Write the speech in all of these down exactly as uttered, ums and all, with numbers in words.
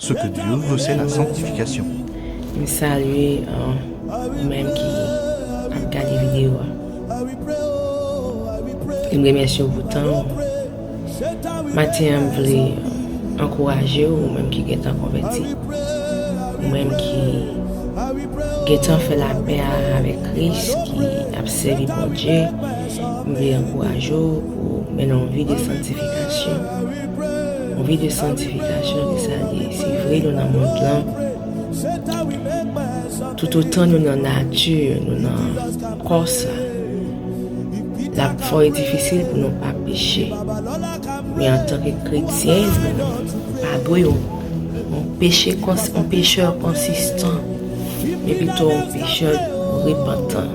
Ce que Dieu veut, c'est la sanctification. M salye, euh, ou menm ki ap gade videyo a. E m remèsye w pou tan w. Maten an, m vle ankouraje w, ou menm ki gentan konvèti. Ou menm ki gentan fè lapè avèk Kris, ki ap sèvi Bondye. M vle ankouraje w pou w mennen yon vi de santifikasyon. Yon vi de santifikasyon, ki sa l ye? Se vre, nou nan mond lan. Toutotan nou nan nati, nou nan kò sa, l ap fò e difisil pou nou pa peche. Men antanke kretyen, nou pa dwe yon, yon peche kons-, yon pechè konsistan, men pito yon pechè repantan.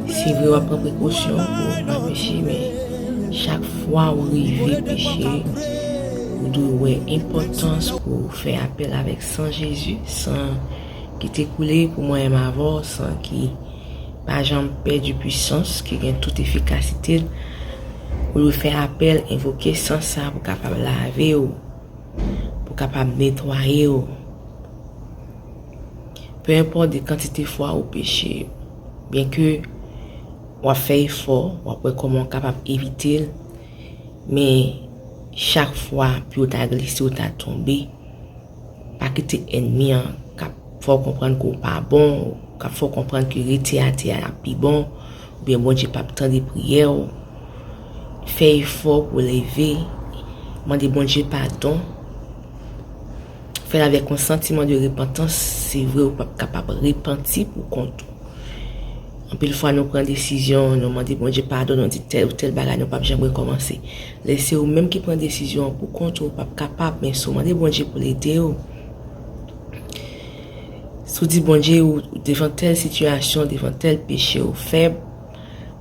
Se vre, w ap pran prekosyon pou w pa peche, men chak fwa w rive peche, ou dwe wè enpòtans pou w fè apèl avèk san Jezi, san ki te koule pou mwen menm avè w, san ki pa janm pèdi pwisans, ki gen tout efikasite l. Ou dwe fè apèl, envoke san sa pou kapab lave w, pou kapab netwaye w. Pe enpòt de kantite fwa ou peche, byenke w ap fè efò, w ap wè kòman w kapab evite l, men chak fwa pou w ta glise, w ta tonbe, pa kite ènmi an k ap fè w konprann ke w pa bon, k ap fè w konprann ke rete atè a ap pi bon, oubyen Bondye p ap tande priyè w. Fè efò pou w leve, mande Bondye padon. Fè l avèk yon santiman de repantans. Se vre, ou p ap kapab repanti pou kont ou. Anpil fwa, nou pran desizyon, nou mande Bondye padon, nou di tèl ou tèl bagay, nou p ap janm rekòmanse. Lè se ou menm ki pran desizyon an pou kont ou, ou p ap kapab, men si w mande Bondye pou l ede w, si w di Bondye, ou devan tèl sitiyasyon, devan tèl peche, ou fèb,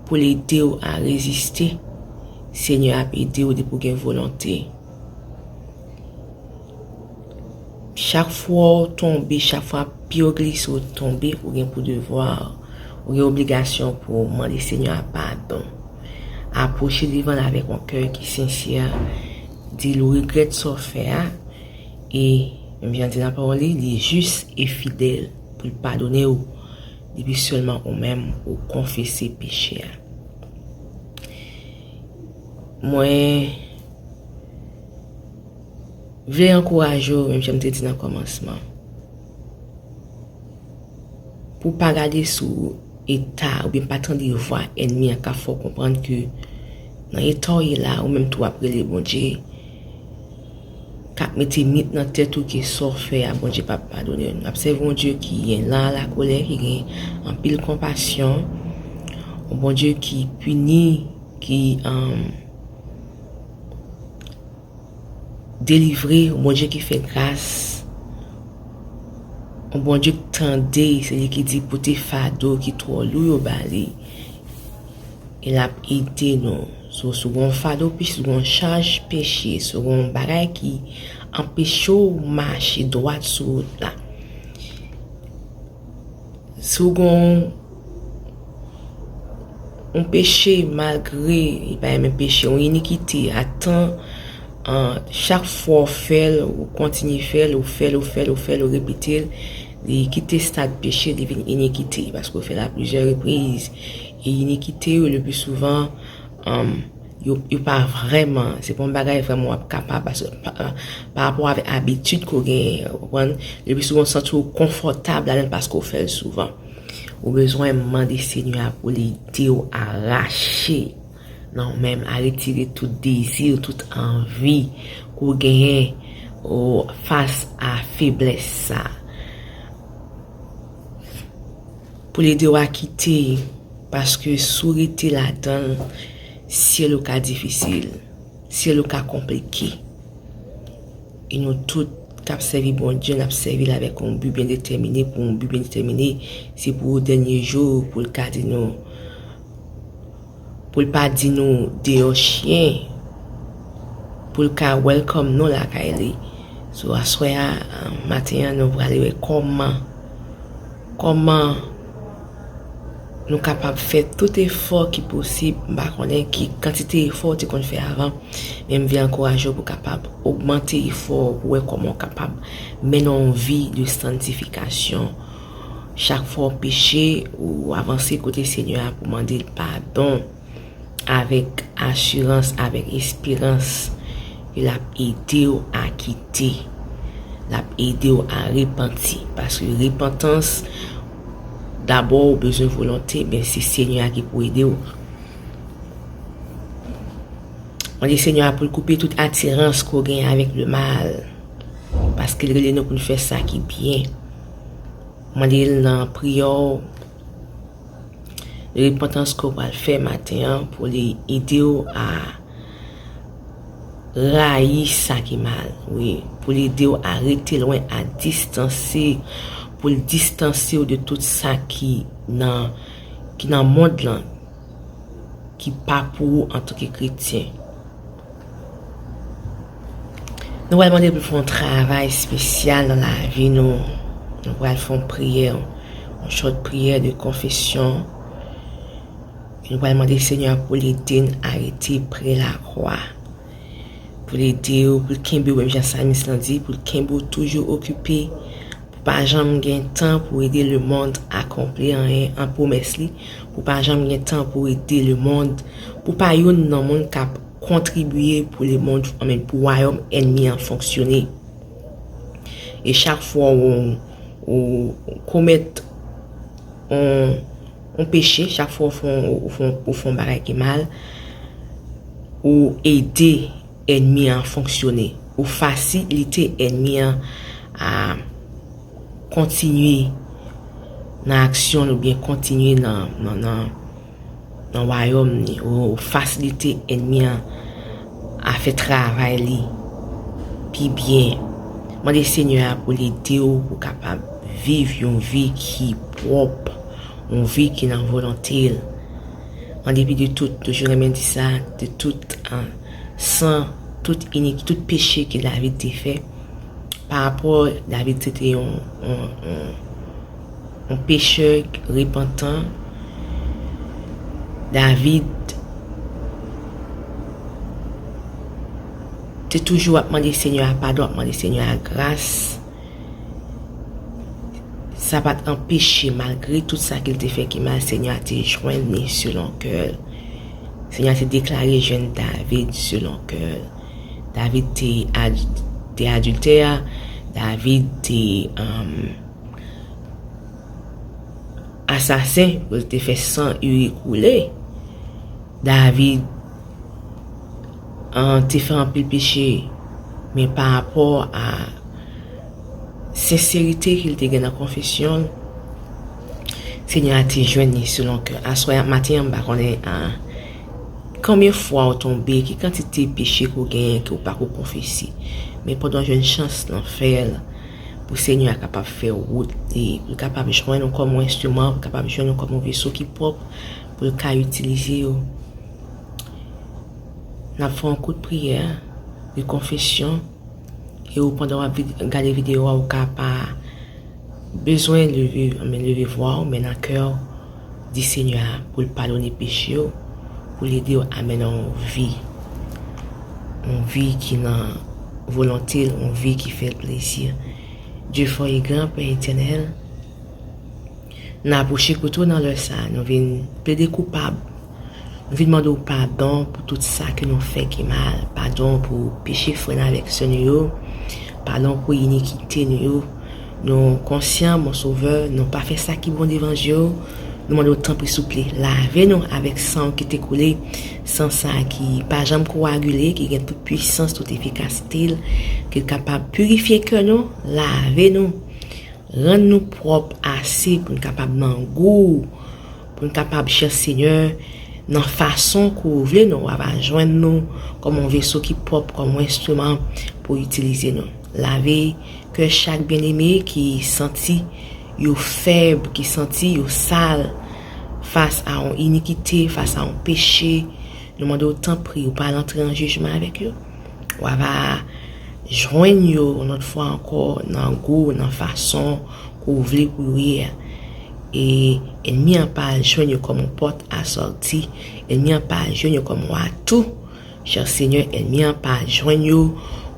pou l ede w a reziste, Senyè a ap ede w depi w gen volonte. Chak fwa w tonbe, chak fwa pye w glise, w tonbe, ou gen pou devwa, ou gen obligasyon pou w mande Senyè a padon. Apwoche devan l avèk yon kè ki sensè, di l ou regrèt sa w fè a, e, menm jan l di nan pawòl li, li jis e fidèl pou l padone w, depi sèlman ou menm ou konfese peche a. Mwen vle ankouraje w, menm jan m te di nan kòmansman, pou w pa gade sou eta oubyen pa tande vwa ènmi an k ap fè w konprann ke nan eta w ye la, ou menm tou w ap rele Bondye, k ap mete mit nan tèt ou ke sa w fè a, Bondye p ap padone w. N ap sèvi yon Dye ki lent a la kolè, ki gen anpil konpasyon, yon Bondye ki pini, ki, um, delivre, yon Bondye ki fè gras, yon Bondye k tande, se li ki di pote fado ki twò lou yo ba li. E l ap ede nou. So, si w gen yon fado peche, si w gen yon chaj peche, si w gen yon bagay ki anpeche w mache dwat sou wout la, si w gen yon, yon peche, malgre li pa renmen peche, yon inikite, atan, an, chak fwa w fè l, ou kontinye fè l, ou fè l, ou fè l, ou fè l, ou repete l, li kite stad peche, li vin inikite, paske w fè l a plizyè repriz. E inikite yo, le pli souvan, um, yo, yo pa vrèman, se pa yon bagay vrèman w ap kapab, paske pa, pa rapò avèk abitid ke w genyen, ou konprann? Le pli souvan, w santi w konfòtab ladan l paske w fè l souvan. Ou bezwen mande Senyè a pou l ede w arache nan ou menm, a retire tout dezi, tout anvi ke w genyen, o, fas a feblès sa. Pou l ede w a kite, paske si w rete ladan l, syèl ou ka difisil, syèl ou ka konplike. E nou tout k ap sèvi Bondye, n ap sèvi l avèk yon bi byen detèmine, pou yon bi byen detèmine, se pou dènye jou, pou l ka di nou, pou l pa di nou deyò chen, pou l ka welcome nou lakay li. So, aswè a, maten an, nou prale wè kòman, kòman Nou kapab fè tout efò ki posib. M pa konnen ki kantite efò w te konn fè avan, men m vle ankouraje w pou w kapab ogmante efò w, pou w wè kòman w kapab mennen yon vi de santifikasyon. Chak fwa w peche, ou avanse kote Senyè a pou mande l padon avèk asirans, avèk esperans ke l ap ede w a kite, l ap ede w a repanti. Paske repantans, dabò, ou bezwen volonte, men se Senyè a ki pou ede w. Mande Senyè a pou l koupe tout atirans ke w genyen avèk lemal, paske l rele nou pou n fè sa ki byen. Mande l nan priyè w, repantans ke w pral fè maten an pou li ede w a rayi sa ki mal, wi, pou li ede w a rete lwen, a distanse, pou l distanse w de tout sa ki nan, ki nan mond lan, ki pa pou ou antanke kretyen. Nou pral mande pou l fè yon travay espesyal nan lavi nou. Nou pral fè yon priyè, yon chòt priyè de konfesyon. Nou pral mande Senyè a pou l ede n a rete pre lakwa. Pou l ede w, pou l kenbe w, menm jan salmis lan di, pou l kenbe w toujou okipe, pou pa janm gen tan pou ede lemonn akonpli anyen an pwomès li, pou pa janm gen tan pou ede lemonn, pou pa youn nan moun k ap kontribye pou lemonn, anmen, pou wayòm ènmi an fonksyone. E chak fwa w, w komèt yon, yon peche, chak fwa w fè yon, w fè yon, w fè yon bagay ki mal, ou ede ènmi an fonksyone. Ou fasilite ènmi an a kontinye nan aksyon l oubyen kontinye nan, nan, nan, nan wayòm li. Ou, ou fasilite ènmi an a fè travay li pi byen. Mande Senyè a pou l ede w pou w kapab viv yon vi ki pwòp, yon vi ki nan volonte l. An depi de tout, toujou renmen di sa, de tout, an, san tout inik-, tout peche ke David te fè. Pa rapò David se te yon, yon, yon, yon pechè repantan, David te toujou ap mande Senyè a padon, ap mande Senyè a gras. Sa pa t anpeche, malgre tout sa ke l te fè ki mal, Senyè a te jwenn li selon kè l. Senyè a te deklare jwenn David selon kè l. David te ad-, te adiltè, David te, um, asasen, li te fè san Iri koule. David, an, te fè anpil peche, men pa rapò a senserite ke l te gen nan konfesyon l, Senyè a te jwenn li selon kè. Aswè a, maten an, m pa konnen, an, konbyen fwa w tonbe, ki kantite peche ke w genyen ke w pako konfese. Men pandan w jwenn chans nan fè l, pou Senyè a kapab fè wout li, pou l kapab jwenn ou kòm yon enstriman, pou l kapab jwenn ou kòm yon veso ki pwòp, pou l ka itilize w. N ap fè yon kout priyè de konfesyon, e ou, pandan w ap vid-, gade videyo a, ou ka pa bezwen leve, men leve vwa w, men nan kè w, di Senyè a pou l padone peche w, pou l ede w a mennen yon vi, yon vi ki nan volonte l, yon vi ki fè l plezi. Dye fò e gran, Pè etènèl, n apwoche kote w nan lè sa a, nou vin plede koupab. Nou vin mande w padon pou tout sa ke nou fè ki mal, padon pou peche frè n avèk sè nou yo, padon pou inikite nou yo. Nou konsyan, mon Sovè, nou pa fè sa ki bon devan je w. Nou mande w, tanpri, souple, lave nou avèk san w ki te koule, san sa a ki pa janm kowagile, ki gen tout pwisans, tout efikasite l, ke l kapab pirifye kè nou, lave nou, rann nou pwòp ase pou n kapab nan gou w, pou n kapab chèche Senyè nan fason ke w vle nou, w ava jwenn nou kòm yon veso ki pwòp, kòm yon enstriman pou w itilize nou. Lave kè chak byeneme ki santi yo fèb, ki santi yo sal fas a yon inikite, fas a yon peche. Nou mande w, tanpri, w pa al antre an jijman avèk yo. W ava jwenn yo, yon lòt fwa ankò, nan gou w, nan fason ke w vle pou yo ye a. e ènmi an pa al jwenn yo kòm yon pòt a sòti, ènmi an pa al jwenn yo kòm yon atou. Chè Senyè, ènmi an pa al jwenn yo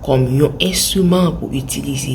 kòm yon enstriman pou itilize.